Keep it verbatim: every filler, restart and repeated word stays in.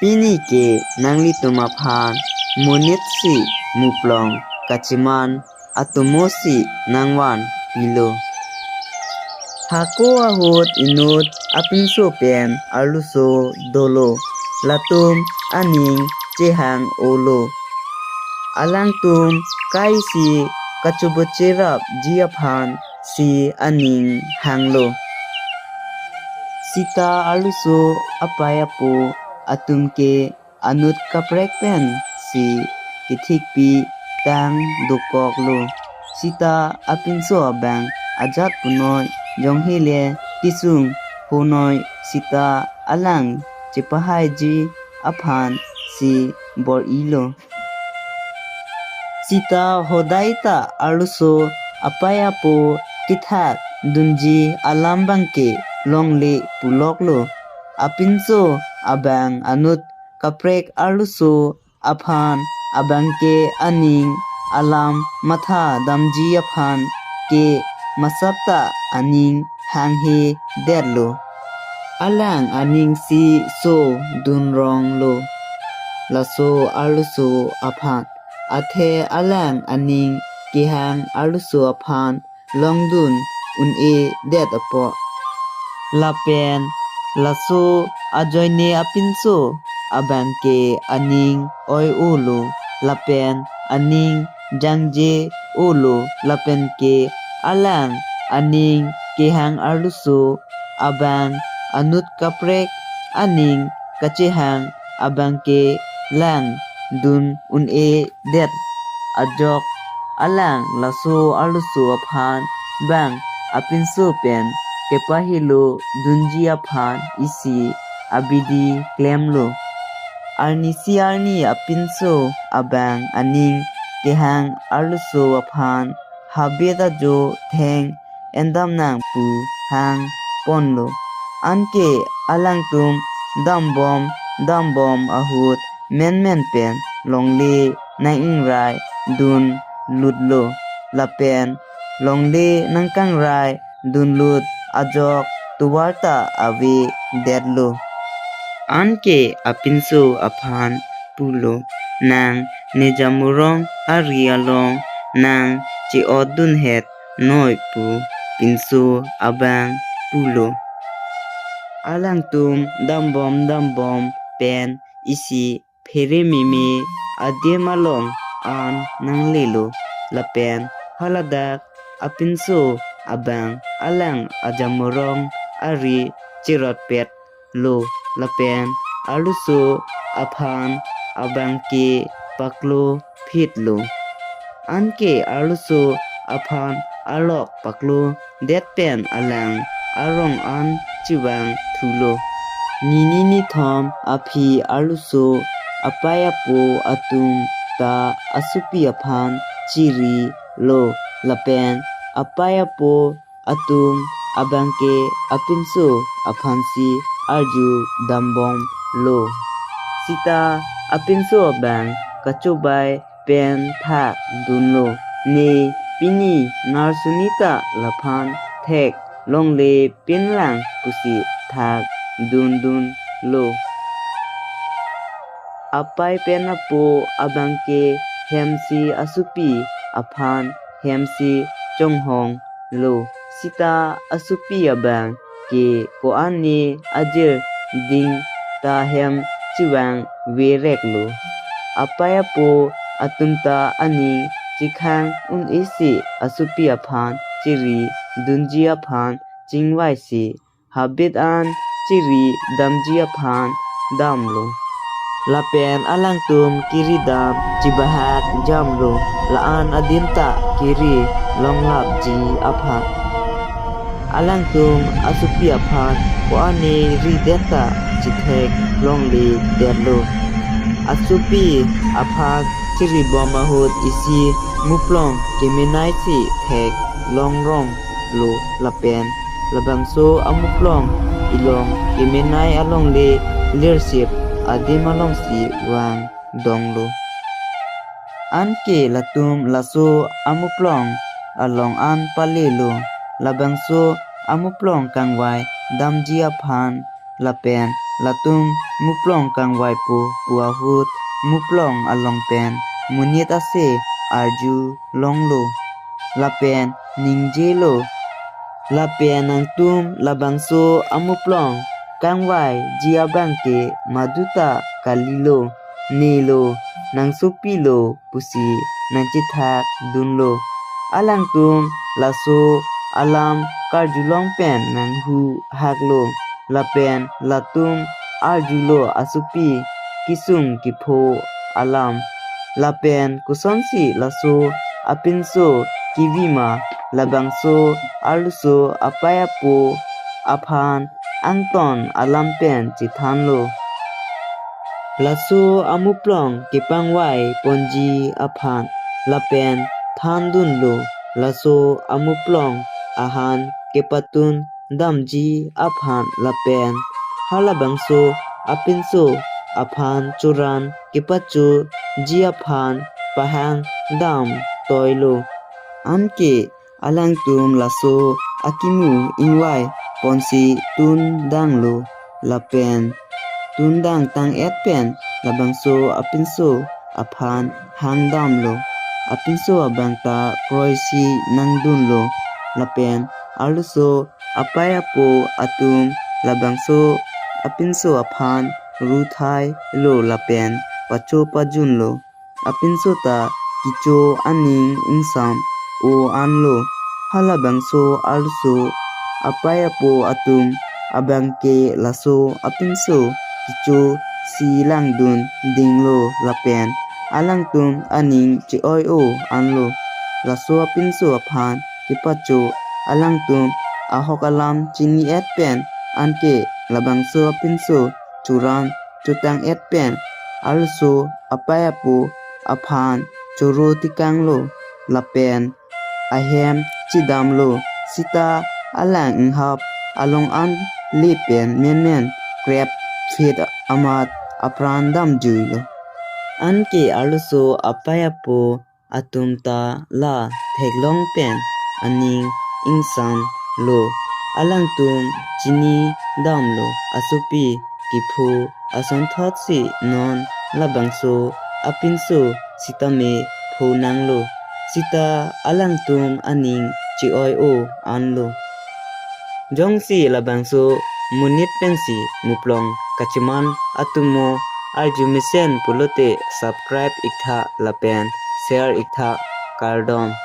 Pini ke nanglitum aphan monit si muplong kacheman atomo si nangvan pilo. Hako ahut inut apinso pen arloso dolo, latum aning chehang-olo. Alangtum kai si kachobocherapji aphan si aning hanglo. Sita arloso apei apo atum ke anut kaprek pen si kethikpi tang dokoklo. Sita apinso abang ajat punoi jongsi le kesung honoi sita alang chepahaiji aphan si bor-ilo. Sita hodai ta arloso apei apo kethak dunji alam abangke longle puloklo. Apinso abang anut kaprek arloso aphan abangke aning alam matha damji aphan ke masap ta aning hanghe detlo. Alang aning si so dunronglo laso arloso aphan. Athe alang aning kehang arloso aphan longdun un-e det apot. Lapen laso ajoine apinso abangke aning oi-olo lapen aning jangje-olo lapen ke alang aning kehang arloso abang anut kaprek aning kachehang abangke langdun un-e det ajok alang laso arloso aphan bang apinso pen kepahelo dunji aphan isi abidi klemlo. Arnisi arni apinso abang aning kehang arloso aphan habit ajo theng endam nang pu hang ponlo. Anke alangtum dambom dambom ahut menmen pen longle nang-ingrai dun lutlo. Lapen longle nangkangrai dunlut ajok tovar ta ave detlo. Anke apinso aphan pulo, nang ne jamorong ari along nang che-otdunhet noi pu pinso abang pulo. Alangtum dambom dambom pen isi phere meme adim along an nanglelo. Lapen haladak apinso abang alang ajamorong ari cherotpet lo lapen arloso aphan abangke paklo phitlo. Anke arloso aphan alok paklo det pen alang arong an chevang thulo. Nini nithom aphi arloso apei apo atum ta asopi aphan chirilo lapen apei apo atum abangke apinso aphansi arju dambomlo. Sita apinso abang kachobai pen thak dunlo, ne pini narsuni ta laphan thek longle pinlang pusi thak dundunlo. Apei pen apo abangke hemsi asopi aphan hemsi chonghong lo. Sita asopi abang ke ko-an ne ajir ding ta hem chevang verek lo. Apei apo atum ta aning chekhang un-e si asopi aphan chiri dunji aphan chingvai si habit an chiri damji aphan damlo. Lapen alangtum kiri dam chibahak jamlo, la-an adim ta kiri longlapji aphan. Alangtum asopi aphan ko-an ne ridet ta chethek longle detlo. Asopi aphan chiribom ahut isi muplong kemenei si thek longrong lo lapen labangso amuplong ilong kemenei alongle lersip adim alongsi vang donglo. Anke latum laso amuplong along an palelo, labangso amuplong kangvai damji aphan lapen latum muplong kangvaipo pu ahut muplong along pen monit ase arjulonglo lapen ningjelo. Lapen nangtum labangso amuplong kangvaiji abang ke maduta kalilo, nelo, nangsopilo pusi nangchethak dunlo. Alangtum laso alam karjulong pen nanghu haklo. Lapen latum arjulo asopi kesung kepho alam. Lapen kosonsi laso apinso kevima, labangso arloso apei apo aphan angton alam pen chethanlo. Laso amuplong kepangvai ponji aphan lapen thandunlo, laso amuplong ahan kepatun damji aphan lapen halabangso apinso aphan choran kepachoji aphan pahang dam toilo. Anke alangtum laso akimu ingvai ponsi tundanglo lapen tundang tang-et pen labangso apinso aphan hangdamlo. Apinso abang ta kroisi nangdunlo lapen arloso apei apo atum labangso apinso aphan ruthailo lapen pacho pajunlo. Apinso ta kecho aning ingsam o-anlo. Halabangso arloso apei apo atum abang ke laso apinso kecho si langdun dinglo lapen alangtum aning che-oi o-anlo. Laso apinso aphan kepacho alangtum ahok alam chini-et pen anke labangso apinso choran chotang-et pen arloso apei apo aphan choro tekanglo lapen ahem chedamlo. Seta alang inghap along an le pen menmen krep phit amat apran damjuilo. Anke arloso apei apo atum ta la theklong pen aning ingsamlo. Alangtum chinidamlo asopi kepho asonthotsi non labangso apinso sitame phonanglo. Seta alangtum aning che-oi o-anlo. Jongsi labangso monit pensi muplong kacheman atomo arjumesen pulote subscribe iktha lapen share iktha, kardom.